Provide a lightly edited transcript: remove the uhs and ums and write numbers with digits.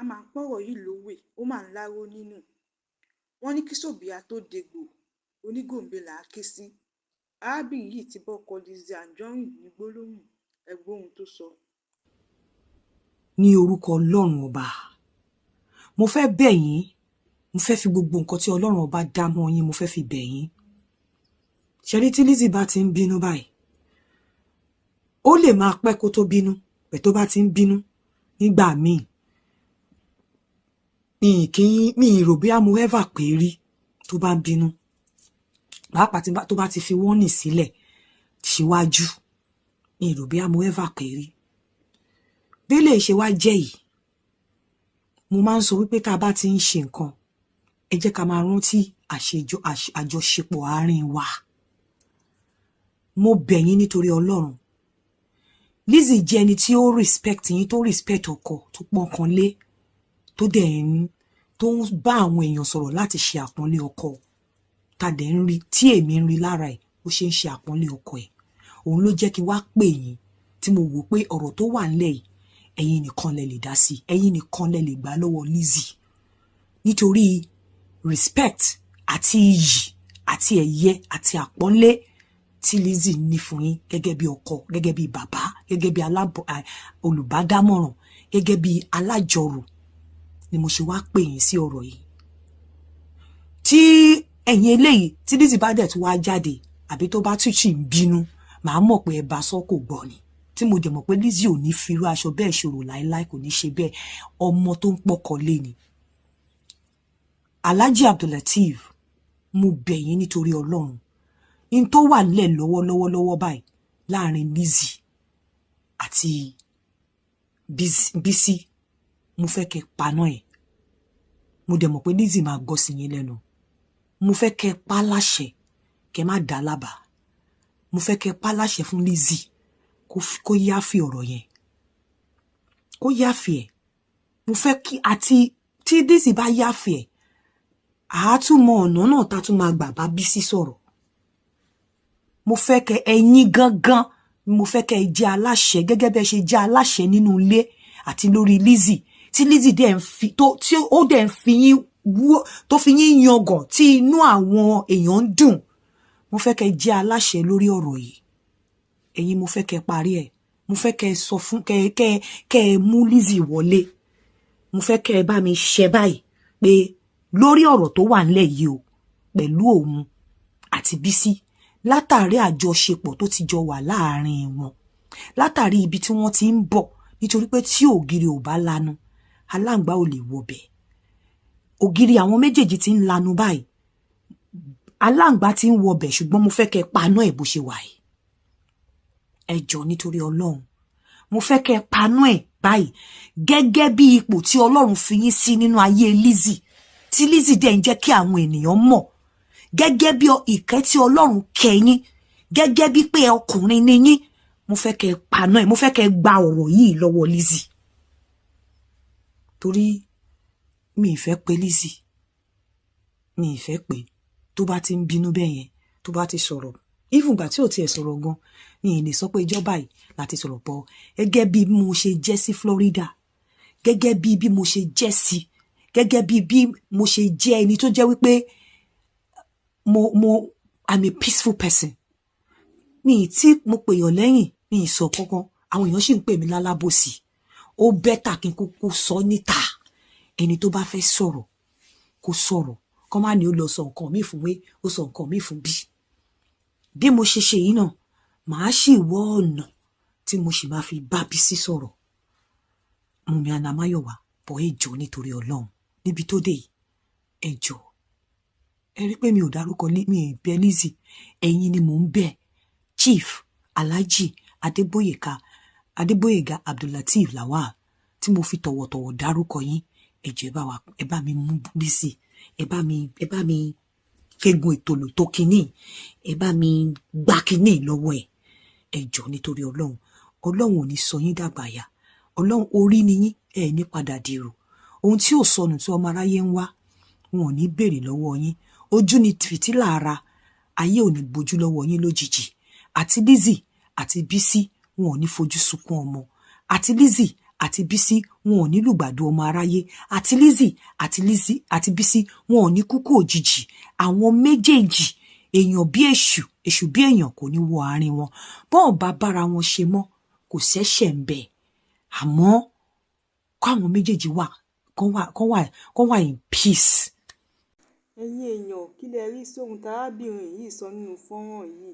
A máa ń pọ̀rọ̀ yìí lówe, ó máa ń láró nínú. Wọ́n ní kí Sòbíà tó dégbò, onígòǹbé là á ké sí. Arábìnrin yìí ti bọ́kọ Lizzy Anjorin ní gbólóhùn. Ẹ gbọ́ ohun tó sọ. Ní orúkọ Ọlọ́run Ọba, mo fẹ́ bẹ̀ yín. Mo fẹ́ fi gbogbo nǹkan tí Ọlọ́run Ọba dá mọ́ yín, mo fẹ́ fi bẹ̀ yín. Ṣẹ́rí, tí Lizzy bá ti ń bínú báyìí, ó lè máa pẹ́ kó tó bínú pẹ̀. Tó bá ti ń bínú nígbà míì, mi kì í, mi rò bí mo ever pé rí. Tó bá ń bínú, pàápàá tó bá ti fi wọ́n nì sílẹ̀ síwájú, mi rò bí mo ever pé rí. Bí lè ṣe wá jẹ́ yìí, mo máa ń sọ wípé tá a bá ti ń ṣe nǹkan, ẹ jẹ́ ká máa rántí àjọṣepọ̀ àárín wa. Mo bẹ̀ yín nítorí Ọlọ́run. Lizzy jẹ́ ẹni tí ó respect yín, tó respect ọkọ, tó pọ́n kan lé, tó dẹ̀ ń tó ń bá àwọn èèyàn sọ̀rọ̀ láti ṣe àpọ́nlé ọkọ. Ta dẹ̀ ń rí tí èmi ń rí lára ẹ̀, bó ṣe ń ṣe àpọ́nlé ọkọ ẹ̀. Òun ló jẹ́ kí n wá pè yín, tí mo wò pé ọ̀rọ̀ tó wà ńlẹ̀ yìí, ẹ̀yin nìkan lẹ lè dá sí, ẹ̀yin nìkan lẹ lè gbà lọ́wọ́ Lizzy, nítorí respect àti iyì àti ẹ̀yẹ àti àpọ́nlé tí Lizzy ní fún yín gẹ́gẹ́ bí ọkọ, gẹ́gẹ́ bí bàbá, gẹ́gẹ́ bí olùbádámọ̀ràn, gẹ́gẹ́ bí alájọrò, ni mo ṣe wá pè yín sí ọ̀rọ̀ yìí. Tí ẹ̀yin eléyìí, tí Lizzy bá dẹ̀ tún wá jáde, àbí tó bá tún sì ń bínú, màá mọ̀ pé ẹ bá sọ kò gbọ́ ni. Tí mo dẹ̀ mọ̀ pé Lizzy ò ní firú aṣọ bẹ́ẹ̀ ṣòro láéláé, kò ní ṣe bẹ́ẹ̀. Ọmọ tó ń pọkọ lé ni. Alhaji Abdulateef, mo bẹ̀ yín nítorí Ọlọ́run. In tó wà nílẹ̀ lọ́wọ́lọ́wọ́ lọ́wọ́ báyìí láàrin Lizzy àti Bísí, mo fẹ́ kẹ́ paná ẹ̀. Mo dẹ̀ mọ̀ pé Lizzy máa gbọ́ sí yín lẹ́nu. Mo fẹ́ kẹ́ pa láṣẹ, kẹ́ má dá lábàá. Mo fẹ́ kẹ́ pa láṣẹ fún Lizzy kó yáfi ọ̀rọ̀ yẹn, kó yáfi ẹ̀. Mo fẹ́ kí àti tí Lizzy bá yáfi ẹ̀, àátúmọ̀ ọ̀nà náà tá tún máa gbà bá Bísí sọ̀rọ̀. Mo fẹ́ kẹ́ ẹ̀yin gangan, mo fẹ́ kẹ́ ẹ jẹ́ aláṣẹ, gẹ́gẹ́ bẹ́ ṣe jẹ́ aláṣẹ nínú ilé àti lórí Lizzy, tí Lizzy dẹ̀ ń fi tó, tí ó dẹ̀ ń fi yín wú, tó fi yín yangàn, tí inú àwọn èèyàn ń dùn. Mo fẹ́ kẹ́ jẹ́ aláṣẹ lórí ọ̀rọ̀ yìí. Ẹ̀yin mo fẹ́ kẹ́ parí ẹ̀. Mo fẹ́ kẹ́ sọ fún kẹ́ ẹ mú Lizzy wọlé. Mo fẹ́ kẹ́ ẹ bá mi ṣe báyìí pé lórí ọ̀rọ̀ tó wà nílẹ̀ yìí o, pẹ̀lú òun àti Bísí, látàrí àjọṣepọ̀ tó ti jọ wà láàrin wọn, látàrí ibi tí wọ́n ti ń bọ̀, nítorí pé tí ògiri ò bá lanu, aláǹgbá ò lè wọbẹ̀. Ògiri àwọn méjèèjì ti ń lanu báyìí, aláǹgbá ti ń wọbẹ̀, ṣùgbọ́n mo fẹ́ kẹ́ paná ẹ̀ bó ṣe wà yìí. Ẹ jọ̀ọ́, nítorí Ọlọ́run, mo fẹ́ kẹ́ paná ẹ̀ báyìí, gẹ́gẹ́ bí ipò tí Ọlọ́run fi yín sí nínú ayé Lizzy, tí Lizzy dẹ̀ ń jẹ́ kí àwọn ènìyàn mọ̀, gẹ́gẹ́ bí ìkẹ́ tí Ọlọ́run kẹ́ yín, gẹ́gẹ́ bí pé ọkùnrin ni yín. Mo fẹ́ kẹ́ paná ẹ̀. Mo fẹ́ kẹ́ gba ọ̀rọ̀ yìí lọ́wọ́ Lizzy, torí mi ì fẹ́ pé Lizzy, mi ì fẹ́ pé tó bá ti ń bínú bẹ́ẹ̀ yẹn, tó bá ti sọ̀rọ̀, even ìgbà tí ò tiẹ̀ sọ̀rọ̀ gan, mi ì lè sọ pé ìjọba báyìí láti sọ̀rọ̀ pọ̀. Gẹ́gẹ́ bí mo ṣe jẹ́ sí Florida, gẹ́gẹ́ bí mo ṣe jẹ́ sí, gẹ́gẹ́ bí mo ṣe jẹ́ ẹni tó jẹ́ wípé mo I'm a peaceful person. Mi ì tí mo pèèyàn lẹ́yìn, mi ì sọ kankan, àwọn èèyàn sì ń pè mí lálábòsí. Ó better kí n kúkú sọ níta. Ẹni tó bá fẹ́ sọ̀rọ̀, kó sọ̀rọ̀, kọ́ má ní ó lọ sọ nǹkan míì fún wé, ó sọ nǹkan míì fún bí. Bí mo ṣe ṣe yìí náà, màá sì wọ́ ọ̀nà tí mo sì máa fi bá Bísí sọ̀rọ̀. Mummy Anamáyọ̀wá bọ̀, ẹ jọ̀ọ́, nítorí Ọlọ́run, níbi tó dé yìí, ẹ jọ̀ọ́. Ẹ rí pé mi ò dárúkọ, mi ì bẹ̀ Lizzy. Ẹ̀yin ni mò ń bẹ̀, Chief Alhaji Adébóyèká, Adébóyèga Abdulateef Lawal, tí mo fi tọ̀wọ̀tọ̀wọ̀ dárúkọ yín. Ẹ jọ̀ọ́, ẹ bá wa, ẹ bá mi mú Lizzy, ẹ bá mi kegun ètòlò tó kinní, ẹ bá mi gbá kinní lọ́wọ́ ẹ̀. Ẹ jọ̀ọ́, nítorí Ọlọ́run. Ọlọ́run ò ní sọ yín dàgbà yá. Ọlọ́run orí ni yín, ẹ ní padà dèrò. Ohun tí ò sọnù tí ọmọ aráyé ń wá, wọn ò ní béèrè lọ́wọ́ yín. Ojú ni fìtílà ara, ayé ò ní gbojú lọ́wọ́ yín lójijì. Àti Lizzy àti Bísí, wọn ò ní fojú sunkún ọmọ. Àti Lizzy àti Bísí, wọn ò ní fojú sunkún ọmọ. àti Bísí wọn ò ní lùgbàdo ọmọ aráyé, àti Lizzy àti Lizzy àti Bísí wọn ò ní kúkú òjijì. Àwọn méjèèjì, èèyàn bí èṣù, èṣù bí èèyàn kò ní wọ àárín wọn. Bọ́n bá bára wọn ṣe mọ́, kò ṣẹ̀ṣẹ̀ ń bẹ̀, àmọ́ káwọn méjèèjì wà kán wà in peace. Ẹ̀yin èèyàn, kí lẹ rí sóhun tárábìnrin yìí sọ nínú fọ́nrán yìí?